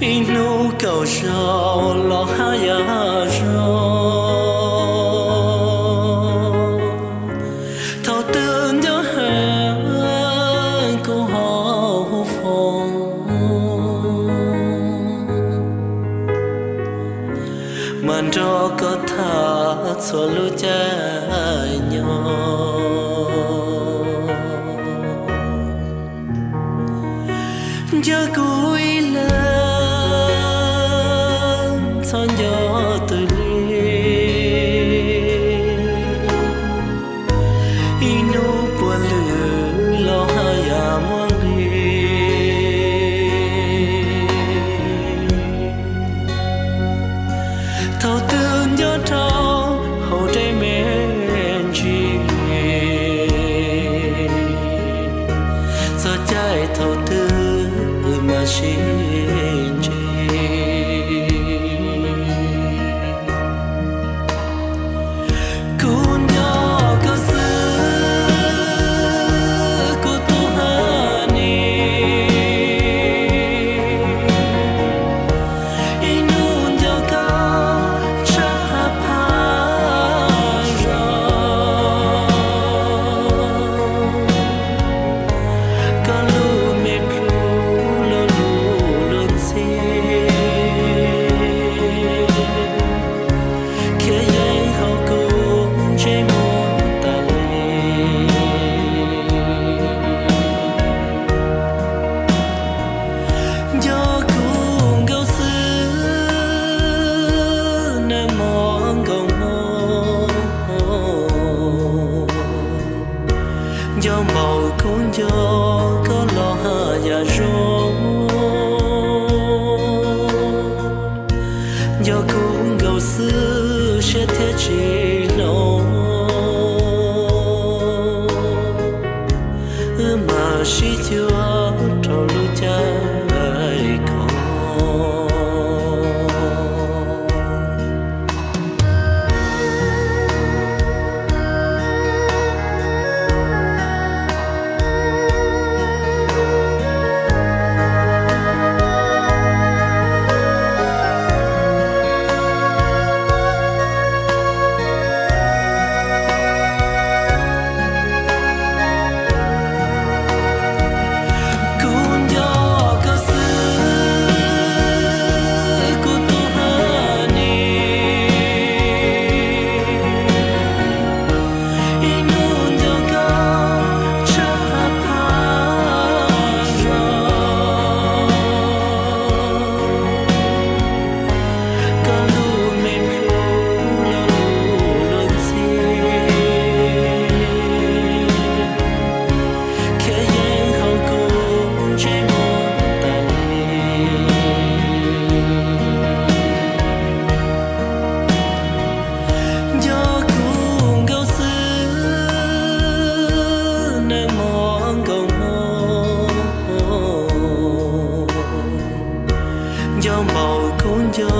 Ib hnub kaum zaus los haj yam zoo, thaum twg nco heev kuv ho hu foob, mas nrog koj tham txhua lub caij nyoog. Nco kuv ib leeg txhob nco twg li, ib hnub puav lwm los haj yam muaj nqis. Thaum twg nco rau hauv dej me ntsis, txog caij thaum twg wb mam sib ntsib. Kuv nco koj xwb, kuv tus haj ni, ib hnub nco koj tshaj phab zos. Koj lub me plhu luag lub luag ntxhi, khiav yeej hauv kuv ntsej muag tas li. Nco kuv nkaus xwb, nag hmo nkaus hmo, nco npaum kuv nco koj los haj yam zoo. Nco kuv nkaus xwb siab thiaj tsis hloov, wb mam sib cuag rau lub caij koom. Kuv nco koj xwb, kuv tus haj ni, ib hnub nco koj tshaj phab zos. Koj lub me plhu luag lub luag ntxhi, khiav yeej hauv kuv ntsej muag tas li. Nco kuv nkaus xwb, nag hmo nkaus hmo, nco npaum kuv nco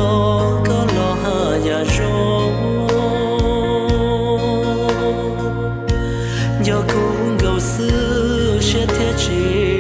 koj los haj yam zoo. Nco kuv nkaus xwb siab thiaj tsis